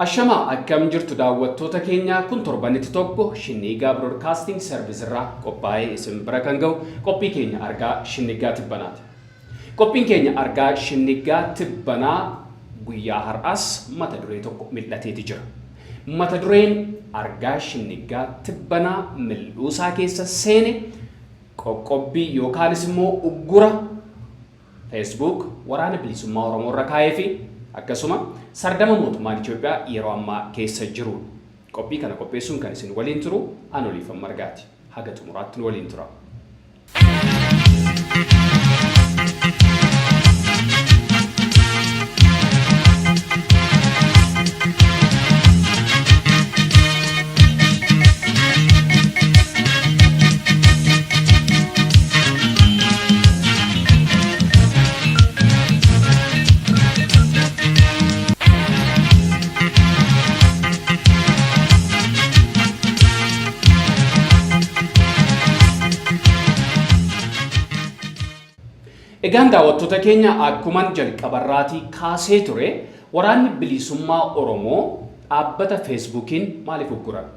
Ashamaa akkam jirtu daawwattoota keenya kun torbanitti tokko Shinniigaa Broadcasting Service irraa qophaa'ee isin bira kan ga'u qophii keenya argaa Shinnigaa Tibbanaati. Qophiin keenya argaa Shinnigaa Tibbanaa guyyaa har'aas mata duree tokko mil'ateeti jira. Mata dureen argaa Shinnigaa Tibbanaa mil'uusaa keessa seene qoqqobbii yookaanis immoo uggura Facebook Waraana Bilisummaa Oromoo irra kaa'ee fi akkasuma sardama mootummaan Itoophiyaa yeroo ammaa keessa jiruudha. Qophii kana qopheessuun kan isin waliin turu an Oliifan Margaati. Haga xumuraatti nu waliin tura. Egaan daawwattoota keenya akkuman jalqabarraatii kaasee ture waraanni bilisummaa Oromoo dhaabbata Feesbuukiin maaliif uggurame?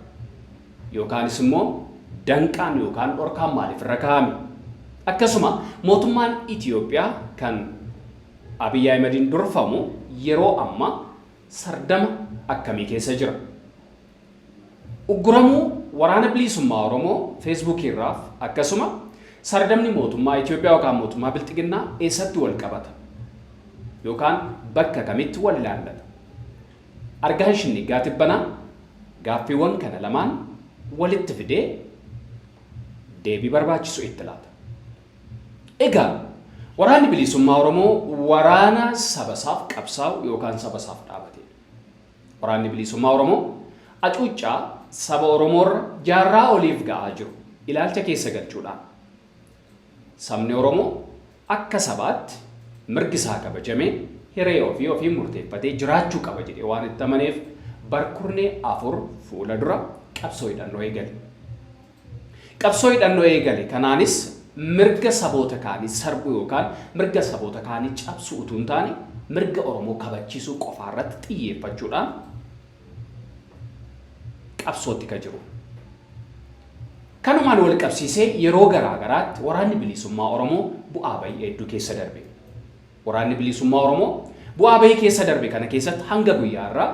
Yookaanis immoo danqaan yookaan dhorkaan maaliif irra kaa'ame? Akkasuma mootummaan Itiyoophiyaa kan Abiy Ahimadiin durfamu yeroo ammaa sardama akkamii keessa jira? Ugguramuu Waraana Biliisummaa Oromoo Feesbuukii irraaf akkasuma sardamni mootummaa Itiyoophiyaa yookaan mootummaa Bilxiginnaa eessatti wal qabata? Yookaan bakka kamitti wal ilaallata? Argaan Shinniggaa Tibbanaa gaaffiiwwan kana lamaan walitti fidee deebii barbaachisu itti laata. Egaa Waraanni Bilisummaa Oromoo waraana sabasaaf qabsaa'u yookaan sabasaaf dhaabateedha. Waraanni Bilisummaa Oromoo acuuccaa saba Oromoorra jaarraa oliif ga'aa jiru ilaalcha keessa galchuudhaan Sabni Oromoo akka sabaatti mirgi isaa kabajamee hiree ofii ofiin murteeffatee jiraachuu qaba jedhee waan itti amaneef barkurnee 4 fuula dura qabsoo hidhannoo eegale. Qabsoo hidhannoo eegale kanaanis mirga saboota kaanii sarbuu yookaan mirga saboota kaanii cabsuu utuu hin taane mirga Oromoo kabachiisuu qofaa irratti xiyyeeffachuudhaan qabsootti ka jiru. Kanumaan wal qabsiisee yeroo garaa garaatti Waraanni Biliisummaa Oromoo bu'aa bahii hedduu keessa darbe. Waraanni Biliisummaa Oromoo bu'aa bahii keessa darbe kana keessatti hanga guyyaa har'aa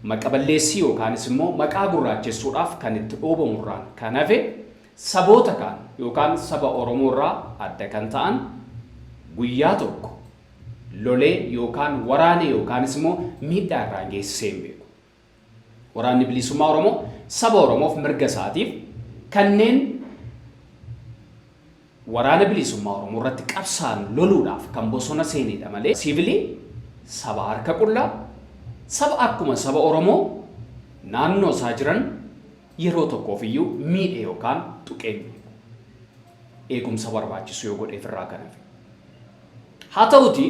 maqa balleessii yookaanis immoo maqaa gurraachessuudhaaf kan itti dhoobamurraan kan hafe saboota kaan yookaan saba Oromoo irraa adda kan ta'an guyyaa tokko lolee yookaan waraanee yookaanis immoo miidhaa irraan geessisee hin beeku. Waraanni Bilisummaa Oromoo saba Oromoof mirga isaatiif kanneen Waraana Bilisummaa Oromoo irratti qabsaa'an loluudhaaf kan bosona seenedha malee siivilii, saba harka qullaa, saba akkuma saba Oromoo naannoo isaa jiran yeroo tokkoof iyyuu miidhe yookaan tuqee hin beeku. Eegumsa barbaachisu yoo godheef irraa kan hafe. Haa ta'uutii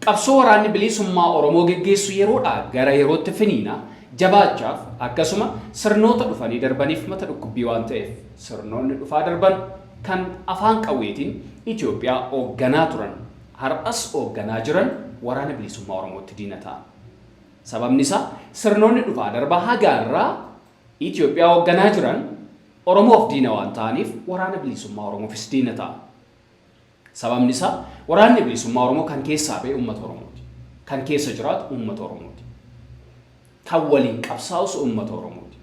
qabsoo Waraanni Biliisummaa Oromoo geggeessu yeroodhaa gara yerootti finiinaa, jabaachaaf akkasuma sirnoota dhufanii darbaniif mata dhukkubbii waan ta'eef sirnoonni dhufaa darban kan afaan qawweetiin Itoophiyaa oogganaa turan har'as oogganaa jiran Waraana Bilisummaa Oromootti diina ta'an. Sababni isaa sirnoonni dhufaa darbaa haga har'aa Itoophiyaa oogganaa jiran Oromoof diina waan ta'aniif Waraana Bilisummaa Oromoofis diina ta'an. Sababni isaa Waraanni Bilisummaa Oromoo kan keessaa ba'e uummata Oromooti. Kan keessa jiraatu uummata Oromooti. Kan waliin qabsaa'us uummata Oromooti.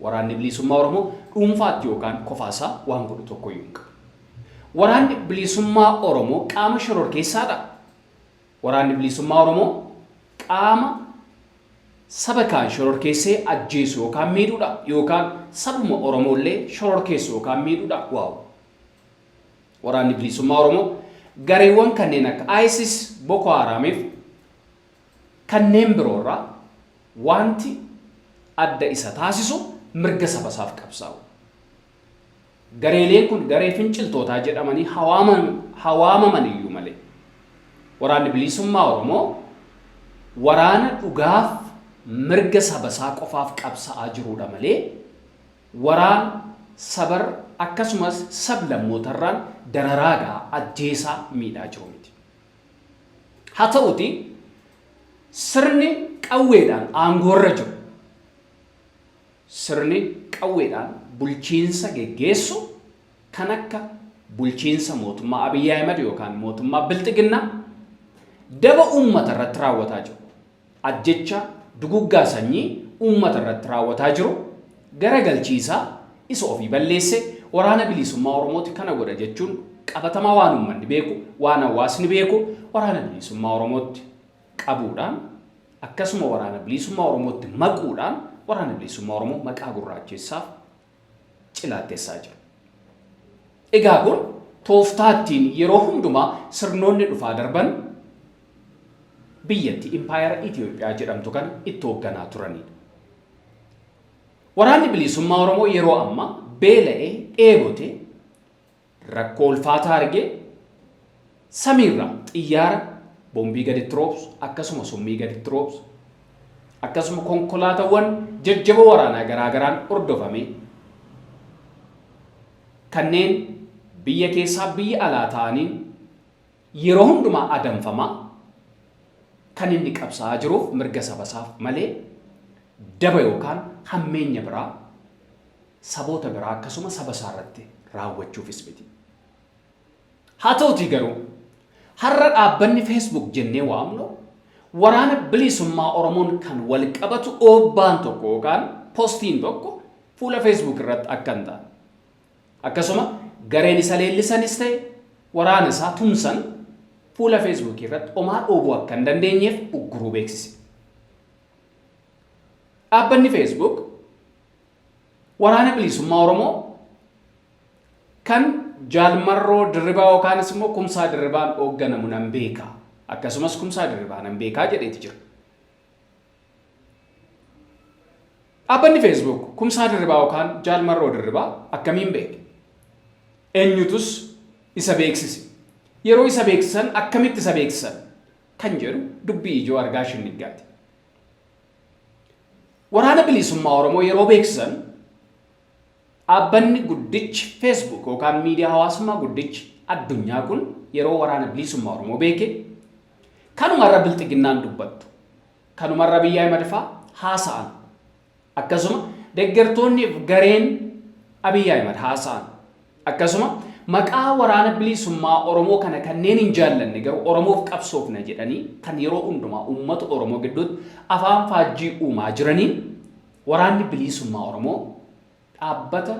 Waraanni Bilisummaa Oromoo dhuunfaatti yookaan kofaasaa waan godhu tokkoyyuu hin qabu. Waraanni Bilisummaa Oromoo qaama shororkeessaadhaa? Waraanni Bilisummaa Oromoo qaama saba kaan shororkeessee ajjeesu yookaan miidhuudha? Yookaan sabuma Oromoollee shororkeessu yookaan miidhuudha? Waaw! Waraanni Bilisummaa Oromoo gareewwan kanneen akka ISIS, Boko Haaraamiif kanneen biroo irraa waanti adda isa taasisu mirga saba isaaf qabsaa'uudha. Gareeleen kun garee finciltootaa jedhamanii haa waamaman iyyuu malee Waraanni Bilisummaa Oromoo waraana dhugaaf mirga saba isaa qofaaf qabsa'aa jiruudha malee Waraana sabar akkasumas sab-lammootarraan dararaa gahaa, ajjeesaa, miidhaa jiru miti. Haa ta'uutii Sirni qawweedhaan aangoorra jiru, sirni qawweedhaan bulchiinsa geggeessu kan akka bulchiinsa mootummaa Abiyyi Ahimad yookaan mootummaa Bilxiginnaa daba uummata irratti raawwataa jiru, ajjecha duguggaa sanyii uummata irratti raawwataa jiru garagalchiisaa isa ofii balleesse Waraana Bilisummaa Oromooti kana godha jechuun qabatamaa waan uummanni beeku, waan hawaasni beeku Waraana Bilisummaa Oromootti qabuudhaan akkasuma Waraana Bilisummaa Oromootti maquudhaan Waraana Bilisummaa Oromoo maqaa gurraachessaaf cilaatteessaa jiru. Egaa kun tooftaa ittiin yeroo hundumaa sirnoonni dhufaa darban biyyatti impaayera Itoophiyaa jedhamtu kana itti hoogganaa turanidha. Waraanni Bilisummaa Oromoo yeroo ammaa beela'ee dheebotee rakkoo ulfaataa argee samiirraa xiyyaara boombii gaditti roobsu, akkasuma summii gaditti roobsu, akkasuma konkolaatawwan jajjaboo waraanaa garaagaraan hordofamee kanneen biyya keessaa biyya alaa ta'aniin yeroo hundumaa adamfamaa kan inni qabsaa'aa jiruuf mirga sabasaaf malee daba yookaan hammeenya biraa saboota biraa akkasuma saba isaa irratti raawwachuufis miti. Haa ta'utii garuu har'a dhaabbanni Facebook jennee waamnu Waraana Bilisummaa Oromoon kan wal qabatu dhoobbaan tokko yookaan postiin tokko fuula Facebook irratti akka hin taane, akkasuma gareen isa leellisanis ta'e waraana isaa tumsan fuula Facebook irratti omaa dhoobuu akka hin dandeenyeef ugguruu beeksise. Dhaabbanni Facebook Waraana Bilisummaa Oromoo kan Jaal Marroo Dirribaa yookaanis immoo Kumsaa Dirribaan hoogganamu nan beeka. Akkasumas Kumsaa Dirribaa nan beekaa jedheeti jira. Dhaabbanni Facebook Kumsaa Dirribaa yookaan Jaal Marroo Dirribaa akkamiin beeke? Eenyutus isa beeksise? Yeroo isa beeksisan akkamitti isa beeksisan? Kan jedhu dubbii ijoo argaa shinniggaati. Waraana Bilisummaa Oromoo yeroo beeksisan dhaabbanni guddichi Facebook yookaan miidiyaa hawaasummaa guddichi addunyaa kun yeroo Waraana Bilisummaa Oromoo beeke kanumarra Bilxiginnaan dubbattu, kanumarra Abiyyi Ahimad faa haasa'an, akkasuma deggertoonni fi gareen Abiyyi Ahimad haasa'an, akkasuma maqaa Waraana Bilisummaa Oromoo kana kanneen hin jaallanne garuu Oromoof qabsoofna jedhanii kan yeroo hundumaa uummata Oromoo gidduutti afaan faajjii uumaa jiraniin Waraanni Bilisummaa Oromoo dhaabbata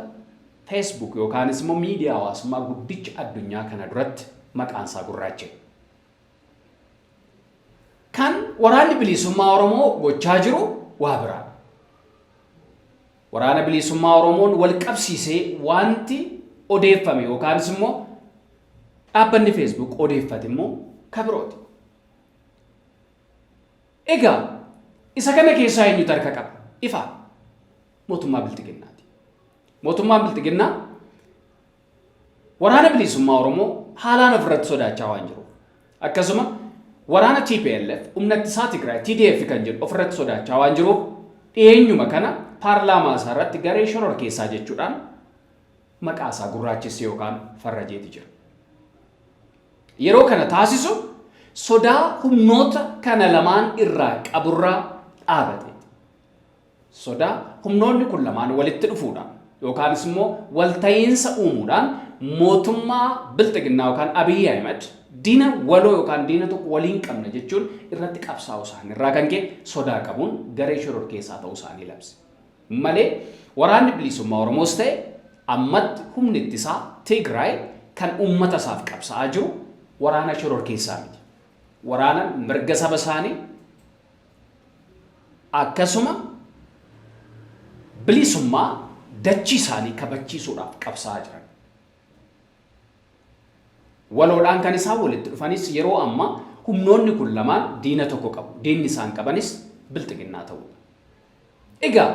Facebook yookaanis immoo miidiyaa hawaasummaa guddicha addunyaa kana duratti maqaan isaa gurraacha'e. Kan Waraanni Bilisummaa Oromoo gochaa jiru waa biraadha. Waraana Bilisummaa Oromoon wal qabsiisee wanti odeeffame yookaanis immoo dhaabbanni Facebook odeeffate immoo ka birooti. Egaa isa kana keessaa eenyutu harka qaba? Ifa. Mootummaa Bilxiginnaati. Mootummaan Bilxiginnaa Waraana Bilisummaa Oromoo haalaan ofirratti sodaachaa waan jiruuf, akkasuma waraana tplf, Humna Ittisaa Tigraay, TDF kan jedhu ofirratti sodaachaa waan jiruuf dhiyeenyuma kana paarlaamaa isaa irratti garee shororkeessaa jechuudhaan maqaa isaa gurraachesse yookaan farrajeeti jira. Yeroo kana taasisu sodaa humnoota kana lamaan irraa qaburraa dhaabateeti. Sodaa humnoonni kun lamaan walitti dhufuudhaan yookaanis immoo walta'iinsa uumuudhaan mootummaa Bilxiginnaa yookaan Abiyyi Ahimad diina waloo yookaan diina tokko waliin qabna jechuun irratti qabsaa'uu isaanii irraa kan ka'e sodaa qabuun garee shororkeessaa ta'uu isaanii labse. Malee Waraanni Bilisummaa Oromoos ta'e ammatti humni ittisaa Tigraay kan uummata isaaf qabsaa'aa jiru waraana shororkeessaa miti. Waraana mirga saba isaanii akkasuma bilisummaa dachii isaanii kabachiisuudhaaf qabsaa'aa jiran. Waloodhaan kan isaan walitti dhufanis yeroo ammaa humnoonni kun lamaan diina tokko qabu. Diinni isaan qabanis Bilxiginnaa ta'uudha. Egaa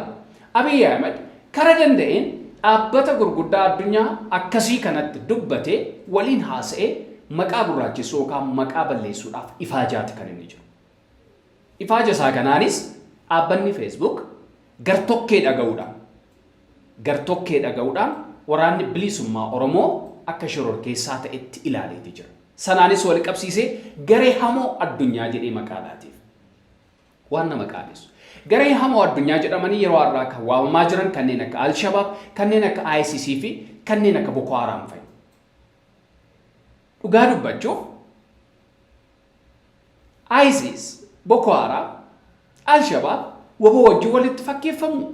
Abiy Ahmed kara danda'een dhaabbata gurguddaa addunyaa akkasii kanatti dubbatee waliin haasa'ee maqaa gurraachessuu yookaan maqaa balleessuudhaaf ifaajaati kan inni jiru. Ifaaja isaa kanaanis dhaabbanni Facebook gartokkee dhaga'uudhaan gartokkee dhaga'uudhaan Waraanni Bilisummaa Oromoo akka shororkeessaa ta'etti ilaaleeti jira. Sanaanis wal qabsiisee garee hamoo addunyaa jedhee maqaa laateef. Waan nama qaanessu. Garee hamoo addunyaa jedhamanii yeroo har'aa kan waamamaa jiran kanneen akka Al-Shabaab, kanneen akka ISIS fi kanneen akka Boko Haram fa'i. Dhugaa dubbachuuf ISIS, Boko Haram, Al-Shabaab WBO wajjin walitti fakkeeffamu.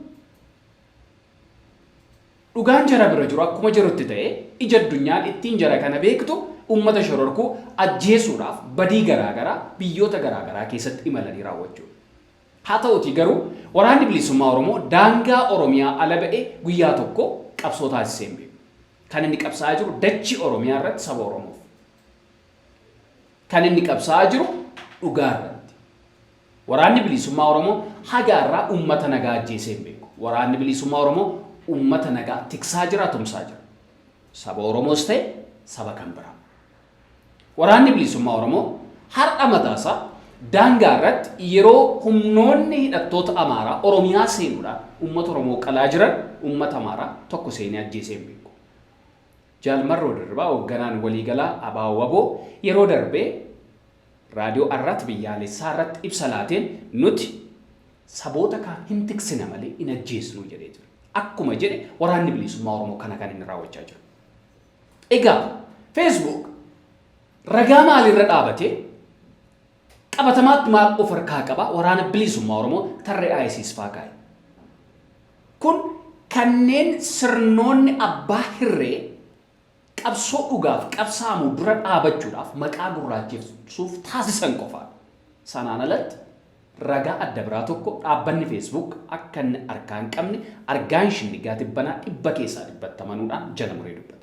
Dhugaan jara bira jiru akkuma jirutti ta'ee, ija addunyaan ittiin jara kana beektu uummata shororkuu, ajjeesuudhaaf badii garaa garaa biyyoota garaa garaa keessatti imalanii raawwachuudha. Haa ta'uutii garuu Waraanni Bilisummaa Oromoo daangaa Oromiyaa ala ba'ee guyyaa tokko qabsoo taasisee hin beeku. Kan inni qabsaa'aa jiru dachii Oromiyaa irratti saba Oromoof. Kan inni qabsaa'aa jiru dhugaa irratti. Waraanni Bilisummaa Oromoo haga har'aa uummata nagaa ajjeesee hin beeku. Waraanni Bilisummaa Oromoo uummata nagaa tiksaa jira, tumsaa jira. Saba Oromoos ta'e saba kan biraa. Waraanni Bilisummaa Oromoo har'a mataasaa daangaa irratti yeroo humnoonni hidhattoota Amaaraa Oromiyaa seenuudhaan uummata Oromoo qalaa jiran uummata Amaaraa tokko seenee ajjeesee hin beeku. Jaal Marroo Dirribaa hoogganaan waliigalaa ABO-WBO yeroo darbee Raadiyoo Arrat Biyyaalessaa irratti ibsa laateen nuti saboota kaan hin tiksina malee hin ajjeesnu jedhee jira. Akkuma jedhe Waraanni Bilisummaa Oromoo kana kan inni raawwachaa jiru. Egaa Facebook ragaa maalirra dhaabatee, qabatamaatti maal of harkaa qaba, Waraana Bilisummaa Oromoo tarree ISIS faa kaa'e? Kun kanneen sirnoonni abbaa hirree qabsoo dhugaaf qabsaa'amu dura dhaabachuudhaaf maqaa gurraachessuuf taasisan qofaadha. Sanaan alatti ragaa adda biraa tokko dhaabbanni Facebook akka inni harkaa hin qabne Argaan Shinnigaa Tibbanaa dhibba keessaa dhibbatti amanuudhaan jala muree dubbata.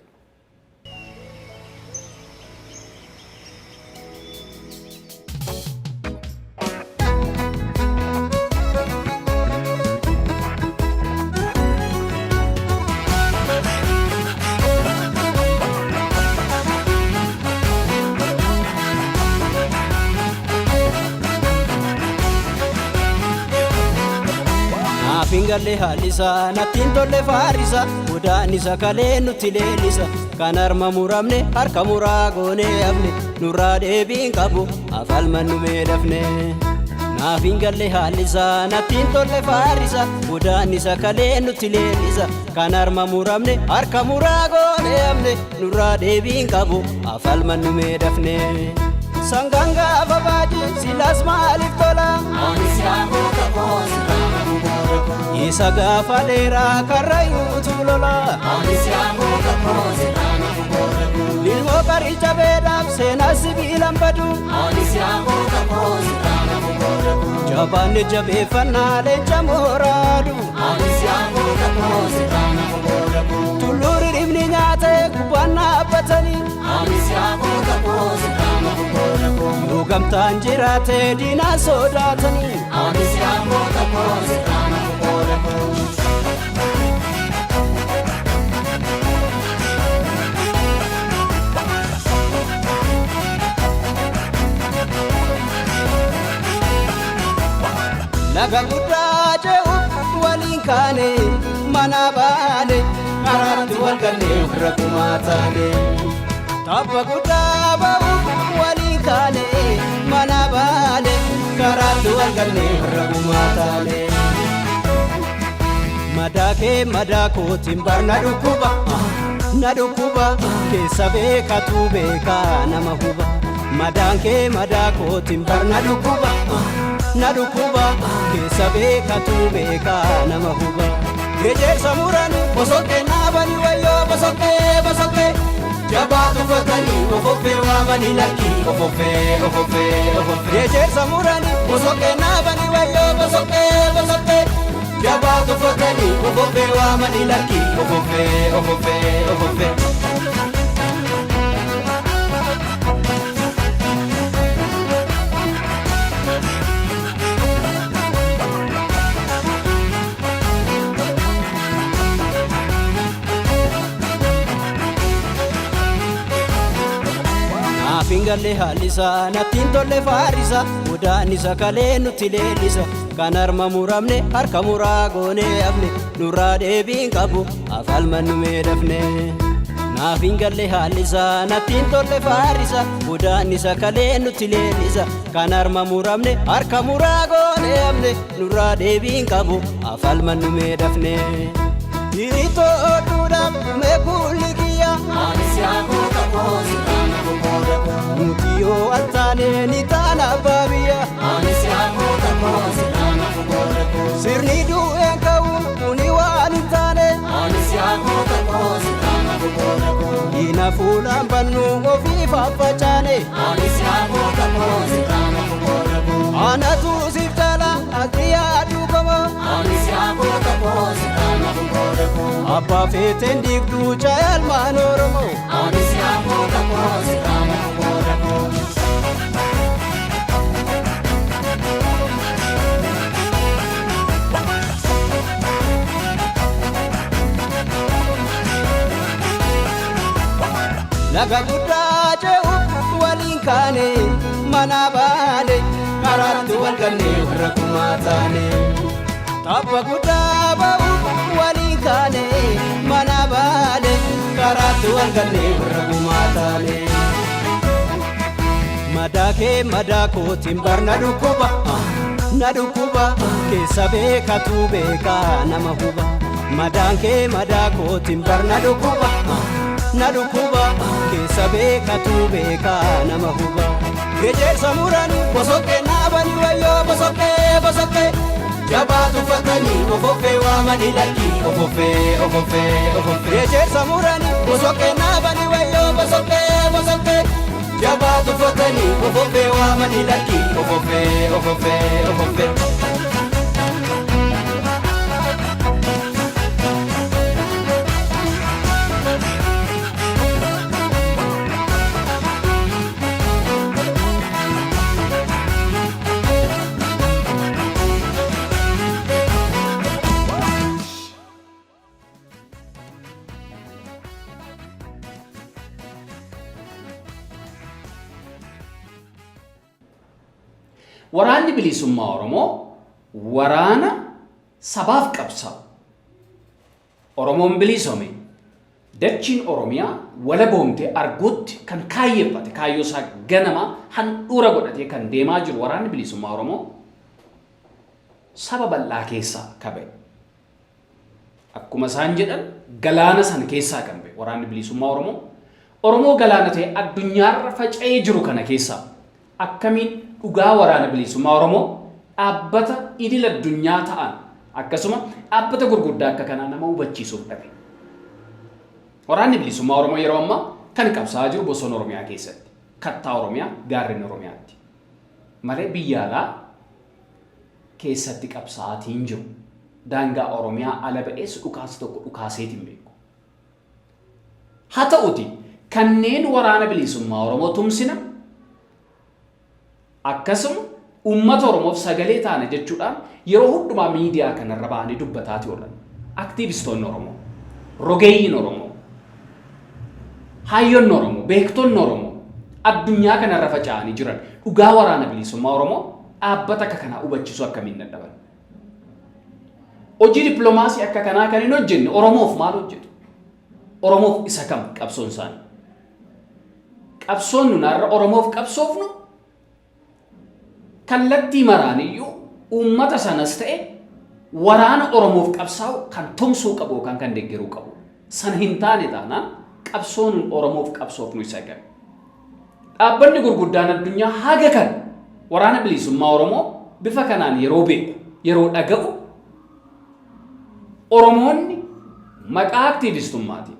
Naaf hin galle haalli isaa, natti hin tolle faarisa, godaan isa kalee nutti leellisa. Kan harma muramne harka muraa goonee hafne, nurraa deebiin qabu afalman nu meedhafne. Naaf hin galle haalli isaa, natti hin tolle faarisa, godaan isa kalee nutti leellisa. Kan harma muramne harka muraa goonee hafne, nurraa deebiin qabu afalman nu meedhafne. Sangaan gaafa baajii silaas maaliif tola? Isa gaafa dheeraa karrayyuutu lola. Lilmoo qaricha beedhaaf seenaa sibiilaan badu. Jabaanni jabeeffannaa leenca mooraadu. Tulluu riribni nyaatee gubbaan dhaabbatanii. Yoo gamtaan jiraate diinaa sodaatanii. Laga guddaa ce'uuf waliin kaane, mana baane, karaatti wal gallee ofirra kumaa taane. Tabba guddaa ba'uuf waliin kaane, mana baane, karaatti wal gallee ofirra kumaa taane. Madaa kee madaa kootiin bar na dhukkuba, na dhukkuba, keessa beekatu beekaa nama huba. Madaan kee madaa kootiin bar na dhukkuba, na dhukkuba, keessa beekatu beekaa nama huba. Ejersa muranii bosokkee naabanii wayyoo bosokkee bosokkee. Jabaa tuffatanii ofoffee waamanii lakkii ofoffee ofoffee ofoffee. Ejersa muranii bosokkee naabanii wayyoo bosokkee bosokkee. Jabaa tuffatanii ofoffee waamanii lakkii ofoffee ofoffee ofoffee. Naaf hin galle haalli isaa, natti hin tolle faarisa, godaan isa kalee nutti leellisa. Kan harma muramne harka muraa goonee hafne, nurraa deebiin qabu afalman nu meedhafne. Naaf hin galle haalli isaa, natti hin tolle faarisa, godaan isa kalee nutti leellisa. Kan harma muramne harka muraa goone amne nurraa deebiin qabu afalman nu meedafne. Hiritoo oduudhaaf dhumee kuulli kiyya. Nuti yoo al taane ni taana abbaa biyya. Sirni du'een ka'u kuni waan hin taane. Diina fuulaan bannu ofii faffacaane. Anatu siif caala ati yaaduu qaba. Abbaa feeteen diigduu caalmaan Oromoo. Laga guddaa ce'uuf waliin kaane mana baane karaatti wal ganne warra kumaa taane. Tabba guddaa ba'uuf waliin kaane mana baane karaatti wal ganne warra kumaa taane. Madaa kee madaa kootiin bar na dhukkuba na dhukkuba keessa beekatu beekaa nama huba. Madaan kee madaa kootiin bar na dhukkuba na dhukkuba keessa beekatu beekaa nama huba. Ejersa muranii bosokkee naabanii wayyoo bosokkee bosokkee. Jabaa tuffatanii ofoffee waamanii lakkii ofoffee ofoffee ofoffee. Ejersa muranii bosokkee naabanii wayyoo bosokkee bosokkee. Jabaa tuffatanii ofoffee waamanii lakkii ofoffee ofoffee ofoffee. Waraanni bilisummaa Oromoo waraana sabaaf qabsaa'u. Oromoon bilisoome dachiin Oromiyaa walaboomtee arguutti kan kaayyeffate kaayyoo isaa ganamaa handhuura godhatee kan deemaa jiru waraanni bilisummaa Oromoo saba bal'aa keessaa ka ba'e. Akkuma isaan jedhan galaana sana keessaa kan ba'e waraanni bilisummaa Oromoo Oromoo galaana ta'e addunyaarra faca'ee jiru kana keessaa akkamiin dhugaa waraana bilisummaa Oromoo dhaabbata idil addunyaa ta'an akkasuma dhaabbata gurguddaa akka kanaa nama hubachiisuuf dhabe. Waraanni bilisummaa Oromoo yeroo ammaa kan qabsaa'aa jiru bosona Oromiyaa keessatti, kattaa Oromiyaa, gaarreen Oromiyaatti. Malee biyya alaa keessatti qabsaa'aatiin jiru. Daangaa Oromiyaa ala ba'ees dhukaasa tokko dhukaaseetiin beeku. Haa ta'uti kanneen waraana bilisummaa Oromoo tumsina akkasuma uummata Oromoof sagalee taana jechuudhaan yeroo hundumaa miidiyaa kanarra ba'anii dubbataati oolan. Aktiivistoonni Oromoo, rogeeyyiin Oromoo, hayyoonni Oromoo, beektonni Oromoo addunyaa kanarra faca'anii jiran dhugaa waraana bilisummaa Oromoo dhaabbata akka kanaa hubachiisuu akkamiin dadhaban? Hojii dippiloomaasii akka kanaa kan hin hojjenne Oromoof maal hojjetu? Oromoof isa kam qabsoon isaanii? Qabsoon nun har'a Oromoof qabsoofnu kallattii maraaniyyuu uummata sanas ta'e waraana Oromoof qabsaa'u kan tumsuu qabu yookaan kan deeggaruu qabu. Sana hin taane taanaan qabsoon nun Oromoof qabsoofnu isa kami? Dhaabbanni gurguddaan addunyaa haga kana waraana bilisummaa Oromoo bifa kanaan yeroo beeku, yeroo dhaga'u Oromoonni maqaa aktiivistummaatiin,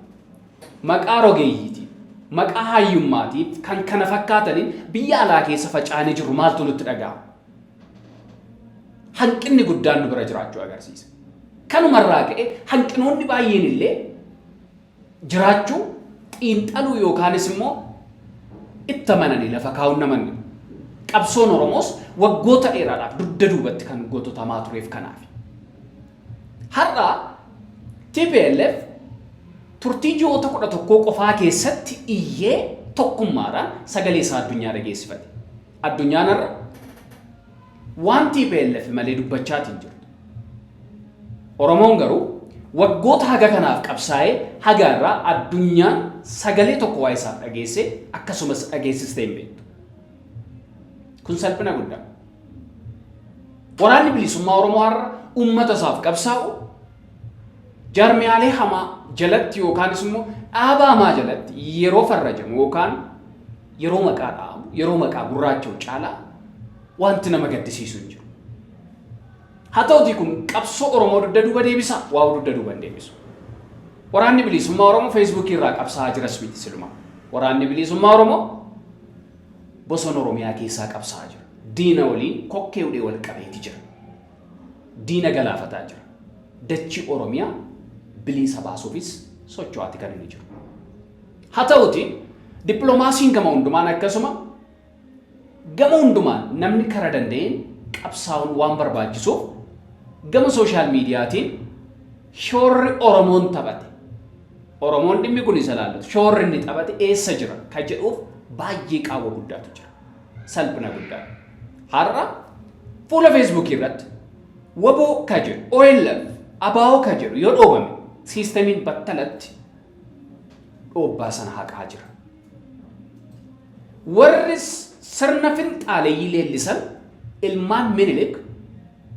maqaa rogeeyyiitiin, maqaa hayyummaatiif kan kana fakkaataniin biyya alaa keessa faca'anii jiru maaltu nutti dhaga'ama? Hanqinni guddaan nu bira jiraachuu agarsiisa. Kanumarraa ka'e hanqinoonni baay'een illee jiraachuu xiinxaluu yookaanis immoo itti amananii lafa kaa'uun nama hin dhibu. Qabsoon Oromoos waggoota dheeraadhaaf dugda duubatti kan gototamaa tureef kanaaf. Har'a TPLF turtii ji'oota 11 qofaa keessatti iyyee tokkummaadhaan sagalee isaa addunyaa dhageessifate. Addunyaan har'a waan TPLF malee dubbachaatiin jirtu. Oromoon garuu waggoota haga kanaaf qabsaa'ee haga irraa addunyaan sagalee tokko waa isaaf dhageesse akkasumas dhageessistee hin beektu. Kun salphina guddaa. Waraanni bilisummaa Oromoo har'a uummata isaaf qabsaa'u jaarmiyaalee hamaa jalatti yookaanis immoo dhaaba hamaa jalatti yeroo farrajamu yookaan yeroo maqaa dha'amu, yeroo maqaa gurraacha'u caalaa wanti nama gaddisiisu hin jiru. Haa ta'utii kun qabsoo Oromoo dugda duuba deebisaa? Waa dugda duuba hin deebisu. Waraanni bilisummaa Oromoo Feesbuukii irraa qabsaa'aa jiras miti siluma. Waraanni bilisummaa Oromoo bosona Oromiyaa keessaa qabsaa'aa jira. Diina waliin kokkee hudhee wal qabeeti jira. Diina galaafataa jira. Dachii Oromiyaa bilisa baasuufis socho'aati kan inni jiru. Haa ta'uti dippiloomaasiin gama hundumaan, akkasuma gama hundumaan namni kara danda'een qabsaa'uun waan barbaachisuuf, gama social mediaatiin shoorri Oromoon taphate, Oromoon dhimmi kun isa ilaallatu shoorri inni taphate eessa jira ka jedhuuf baay'ee qaawwa guddaatu jira. Salphina guddaa. Har'a fuula Feesbuukii irratti WBO ka jedhu, OLF, ABO ka jedhu yoo dhoobame, siistamiin battalatti dhoobbaa sana haqaa jira. Warri sirna finxaaleeyyii leellisan, ilmaan Minilik,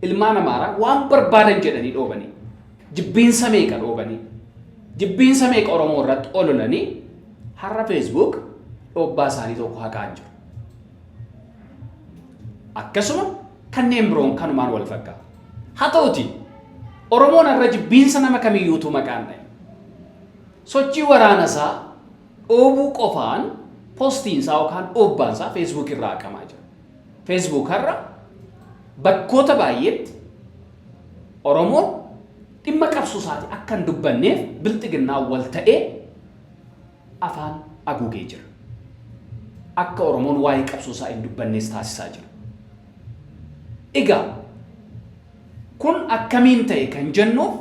ilmaan Amaaraa, waan barbaadan jedhanii dhoobanii, jibbiinsa meeqa dhoobanii, jibbiinsa meeqa Oromoo irratti ololanii, har'a Facebook dhoobbaa isaanii tokko haqaa hin jiru. Akkasuma kanneen biroon kanumaan wal fakkaata. Haa ta'uti Oromoon har'a jibbiinsa nama kamiyyuutu maqaan dha'e, sochii waraana isaa dhoobuu qofaan postiin isaa yookaan dhoobbaan isaa Facebook irraa haqamaa jira. Facebook har'a bakkoota baay'eetti Oromoon dhimma qabsoo isaatii akka hin dubbanneef bilxiginnaa wal ta'ee afaan haguugee jira. Akka Oromoon waa'ee qabsoo isaa hin dubbannees taasisaa jira. Egaa kun akkamiin ta'e kan jennuuf,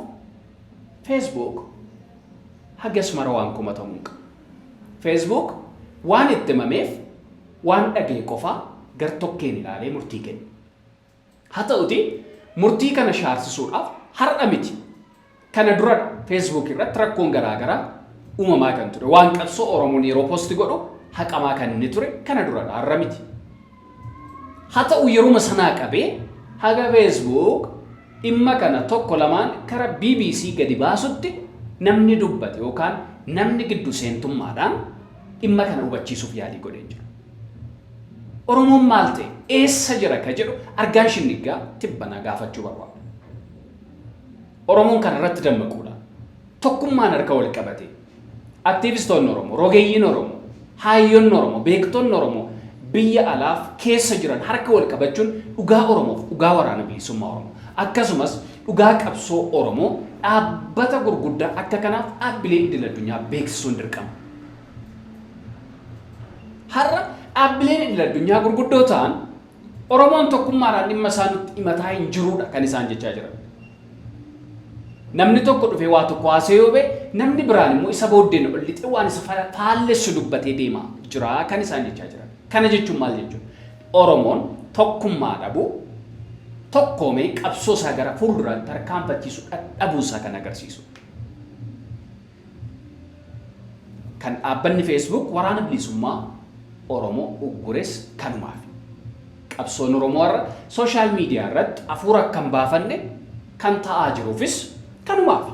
Facebook hagas mara waan komatamuu hin qabu. Facebook waan itti himameef, waan dhagaye qofaa gar-tokkeen ilaalee murtii kenne. Haa ta'uti murtii kana shaarsisuudhaaf har'a miti. Kana dura Facebook irratti rakkoon garaa garaa uumamaa kan ture. Waan qabsoo Oromoon yeroo post godhu haqamaa kan inni ture kana duradha, har'a miti. Haa ta'u yeruma sanaa qabee haga Facebook dhimma kana tokko lamaan kara BBC gadi baasutti namni dubbate yookaan namni giddu seentummaadhaan dhimma kana hubachiisuuf yaalii godhee jiru. Oromoon maal ta'e, eessa jira ka jedhu argaan shinniggaa tibbanaa gaafachuu barbaada. Oromoon kana irratti dammaquudha. Tokkummaan harka wal qabate. Aktiivistoonni Oromoo, rogeeyyiin Oromoo, haayyoonni Oromoo, beektonni Oromoo biyya alaaf keessa jiran harka wal qabachuun dhugaa Oromoof, dhugaa waraana bilisummaa Oromoo, akkasumas dhugaa qabsoo Oromoo dhaabbata gurguddaa akka kanaaf dhaabbilee idil addunyaa beeksisuun dirqama. Har'a dhaabbileen idil addunyaa gurguddoo ta'an Oromoon tokkummaadhaan dhimma isaa nutti himataa hin jiruudha kan isaan jechaa jiran. Namni tokko dhufee waa tokko haasa'ee yoo ba'e, namni biraan immoo isa booddeen ol lixee waan isa faallessu dubbatee deemaa jira kan isaan jechaa jiran. Kana jechuun maal jechuudha? Oromoon tokkummaa dhabuu, tokkoomee qabsoo isaa gara fuulduraatti tarkaanfachiisu dadhabuu isaa kan agarsiisu. Kan dhaabbanni Facebook waraana bilisummaa Oromoo uggures kanumaafi. Qabsoon Oromoo har'a social media irratti hafuura akka hin baafanne kan ta'aa jiruufis kanumaafi.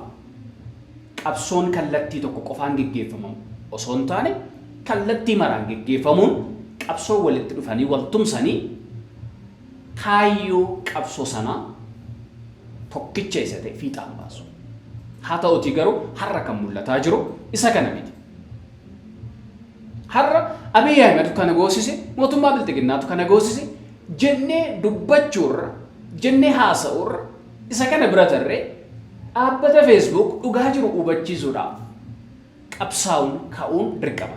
Qabsoon kallattii tokko qofaan geggeeffamamu osoo hin taane, kallattii maraan geggeeffamuun qabsoo walitti dhufanii wal tumsanii kaayyoo qabsoo sanaa tokkicha isa ta'e fiixaan baasu. Haa ta'utii garuu har'a kan mul'ataa jiru isa kana miti. Har'a Abiy Ahmed kana goosise, mootummaa bilxiginnaatu kana goosise jennee dubbachuurra, jennee haasa'uurra, isa kana bira tarree dhaabbata Facebook dhugaa jiru hubachiisuudhaaf qabsaa'uun ka'uun dirqama.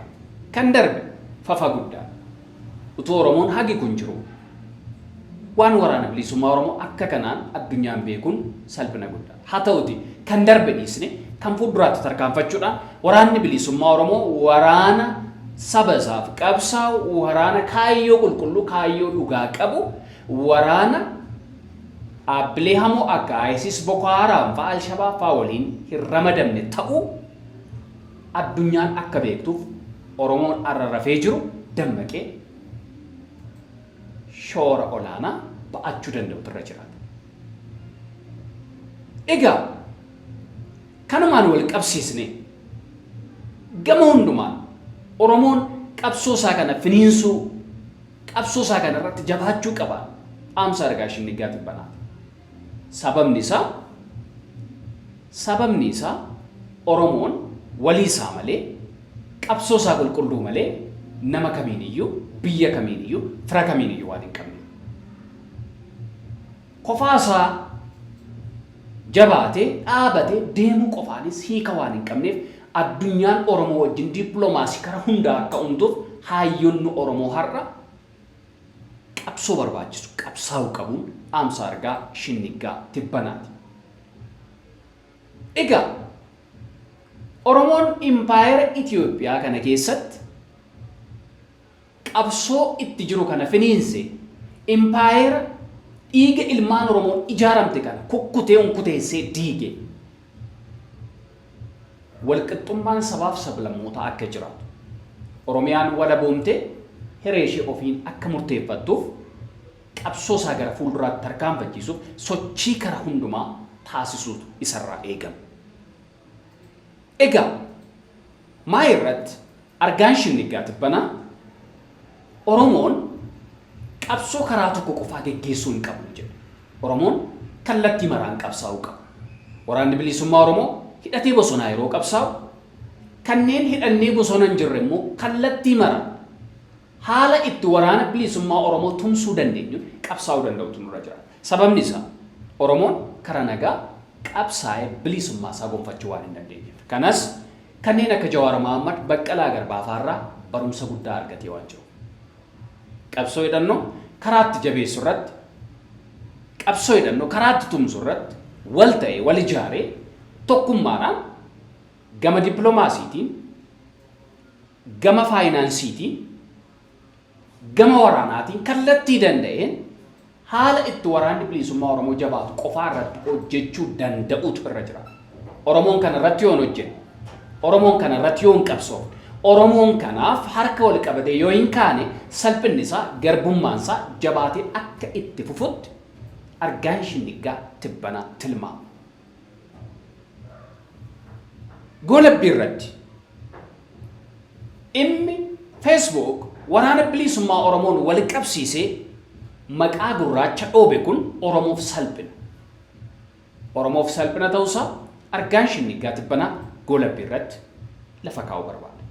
Kan darbe fafa guddaa. Utuu Oromoon hagi kun jiru waan waraana bilisummaa Oromoo akka kanaan addunyaan beekuun salphina guddaa. Haa ta'uti kan darbe dhiisne kan fuulduraatti tarkaanfachuudhaan waraanni bilisummaa Oromoo waraana saba isaaf qabsaa'u, waraana kaayyoo qulqulluu, kaayyoo dhugaa qabu, waraana dhaabbilee hamoo akka ISIS, Boko Haram fa'a, Alshabaab fa'a waliin hin ramadamne ta'uu addunyaan akka beektuuf Oromoon har'a rafee jiru dammaqee shoora olaanaa ba'achuu danda'utu irra jiraata. Egaa kanumaan wal qabsiisnee gama hundumaan Oromoon qabsoo isaa kana finiinsuu, qabsoo isaa kana irratti jabaachuu qaba dhaamsa Argaa Shinniggaa Tibbanaati. Sababni isaa sababni isaa Oromoon walii isaa malee, qabsoo isaa qulqulluu malee nama kamiin iyyuu, biyya kamiin iyyuu, fira kamiin iyyuu waan hin qabneef. Kofaa isaa jabaatee dhaabatee deemuu qofaanis hiika waan hin qabneef addunyaan Oromoo wajjin dippiloomaasii kara hundaa akka uumtuuf haayyonni Oromoo har'a qabsoo barbaachisu qabsaa'uu qabuun dhaamsa Argaa Shinniggaa Tibbanaati. Egaa Oromoon impaayera Itiyoophiyaa kana keessatti qabsoo itti jiru kana finiinse impaayera dhiiga ilmaan Oromoon ijaaramte kana kukkutee unkuteessee diige walqixxummaan sabaaf sablammootaa akka jiraatu Oromiyaan walaboomtee hiree ishee ofiin akka murteeffattuuf qabsoo isaa gara fuulduraatti tarkaanfachiisuuf sochii kara hundumaa taasisuutu isarraa eegama. Egaa maa irratti Argaan Shinniggaa Tibbanaa Oromoon qabsoo karaa tokko qofaa geggeessuu hin qabu jedhe. Oromoon kallattii maraan qabsaa'uu qaba. Waraanni Bilisummaa Oromoo hidhatee bosonaa yeroo qabsaa'u, kanneen hidhannee bosona hin jirre immoo kallattii maraan haala itti Waraana Bilisummaa Oromoo tumsuu dandeenyuun qabsaa'uu danda'utu nurra jiraata. Sababni isaa Oromoon karaa nagaa qabsaa'ee bilisummaa isaa gonfachuu waan hin dandeenyeef. Kanas kanneen akka Jawaar Mahaammad, Baqqalaa Garbaa faarraa barumsa guddaa argatee waan jiruuf. Qabsoo hidhannoo karaa itti jabeessu irratti, qabsoo hidhannoo karaa itti tumsu irratti wal ta'ee, wal ijaaree tokkummaadhaan gama dippiloomaasiitiin, gama faayinaansiitiin, gama waraanaatiin kallattii danda'een haala itti Waraanni Bilisummaa Oromoo jabaatu qofaa irratti hojjechuu danda'utu irra jira. Oromoon kana irratti yoo hin hojjenne, Oromoon kana irratti yoo hin qabsoofne, Oromoon kanaaf harka wal qabatee yoo hin kaane salphinni isaa, garbummaan isaa jabaatee akka itti fufutti Argaan Shinniggaa Tibbanaa tilmaama. Goolabbii irratti dhimmi Facebook Waraana Bilisummaa Oromoon wal qabsiisee maqaa gurraacha dhoobe kun Oromoof salphina. Oromoof salphina ta'uusaa Argaan Shinniggaa Tibbanaa goolabbii irratti lafa kaa'uu barbaada.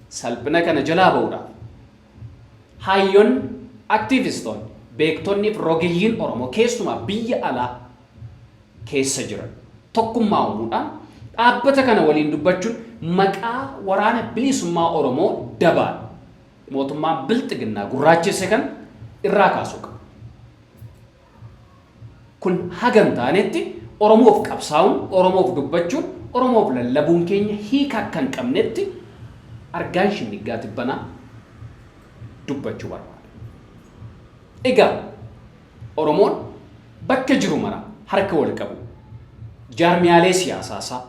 Salphina kana jalaa ba'uudhaaf haayyonni, aktiivistoonni, beektonnii fi rogeeyyiin Oromoo keessumaa biyya alaa keessa jiran tokkummaa uumuudhaan dhaabbata kana waliin dubbachuun maqaa Waraana Bilisummaa Oromoo dabaan mootummaan Bilxiginnaa gurraachesse kana irraa kaasuu qaba. Kun haga hin taanetti Oromoof qabsaa'uun, Oromoof dubbachuun, Oromoof lallabuun keenya hiika akka hin qabnetti Argaan Shinniggaa Tibbanaa dubbachuu barbaada. Egaa Oromoon bakka jiru mara harka wal qabuu, jaarmiyaalee siyaasaa isaa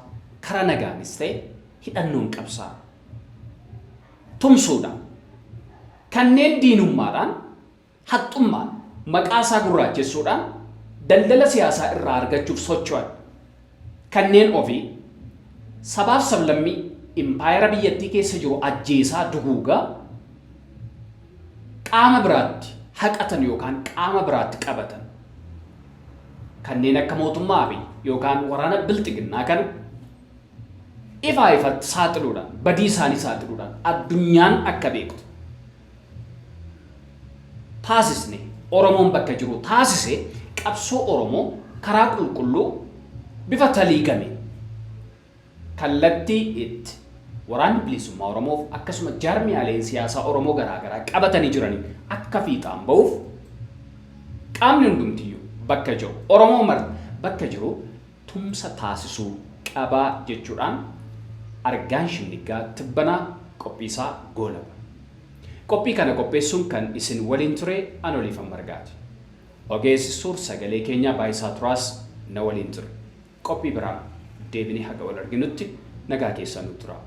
karaa nagaanis ta'e hidhannoon qabsaa'an tumsuudhaan kanneen diinummaadhaan, haxxummaan maqaa isaa gurraachessuudhaan daldala siyaasaa irraa argachuuf socho'an kanneen ofii sabaaf sablammii impaayera biyyattii keessa jiru ajjeesaa duguugaa qaama biraatti haqatan yookaan qaama biraatti qabatan kanneen akka mootummaa Abiy yookaan waraana Bilxiginnaa kana ifaa ifatti saaxiluudhaan badii isaanii saaxiluudhaan addunyaan akka beektu taasisne Oromoon bakka jiru taasise qabsoo Oromoo karaa qulqulluu bifa taliigame Kallattii itti Waraanni Bilisummaa Oromoof akkasuma jaarmiyaaleen siyaasaa Oromoo garaa garaa qabatanii jiraniin akka fiixaan ba'uuf qaamni hundumtiyyuu bakka jiru Oromoo marti bakka jiru tumsa taasisuu qaba jechuudhaan Argaan Shinniggaa Tibbanaa qophiisaa goolaba. Qophii kana qopheessuun kan isin waliin ture an Oliifan Margaati. Ogeessi suur sagalee keenyaa Baayisaa Turaas na waliin ture. Qophii biraan deebinee haga wal arginutti nagaa keessan nu turaa.